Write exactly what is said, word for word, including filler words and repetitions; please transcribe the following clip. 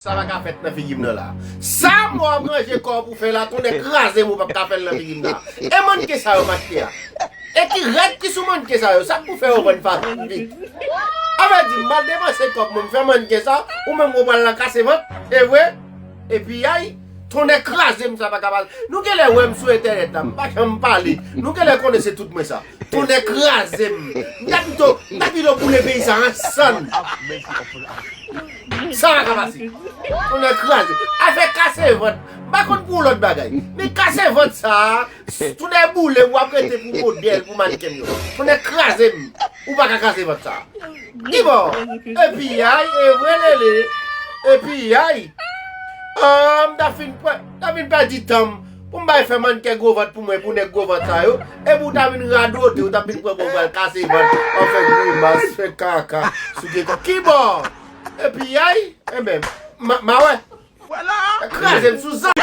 Sa pa ka fèt nan figi m nan la. Sa mwen ap ranje kò w pou fè la, tonnè kraze m, ou p ap ka fè l nan figi m la. E mannken sa yo m achte a? E ki rad ki sou mannken sa yo? Sa k pou fè yo vann fasil vit? Anvè di, m al depanse kòb mwen, m fè mannken sa, ou menm ou pral nan kase vant, e vre? Epi ay, tonnè kraze m, sa pa ka pase. Nou genlè wè m sou entènèt la, m pa janm pale. Nou genlè konnen se tout mwen sa. Tonnè kraze m. M ta pito, m ta pito boule peyi sa an sann. Sa pa ka pase. Tonnè kraze. Afè kase vant. M pa konn pou lòt bagay. Men kase vant sa, tonnè boule, w ap rete pou modèl, pou mannken yo. Tonnè kraze m. Ou pa ka kase vant sa. Ki bò? Epi ay, e vre lele. Epi ay. Ah, m ta fin pè, m ta fin pèdi tan m pou m bay fè mannken gwo vant pou mwen, pou nèg gwo vant sa yo. Epi w ta vin radote, w ta vin pran pou w pral kase vant, w ap fè grimas, fè kaka, souke kò. Ki bò? Epi ay, enben, ma, ma wè. Kraze m sou zan.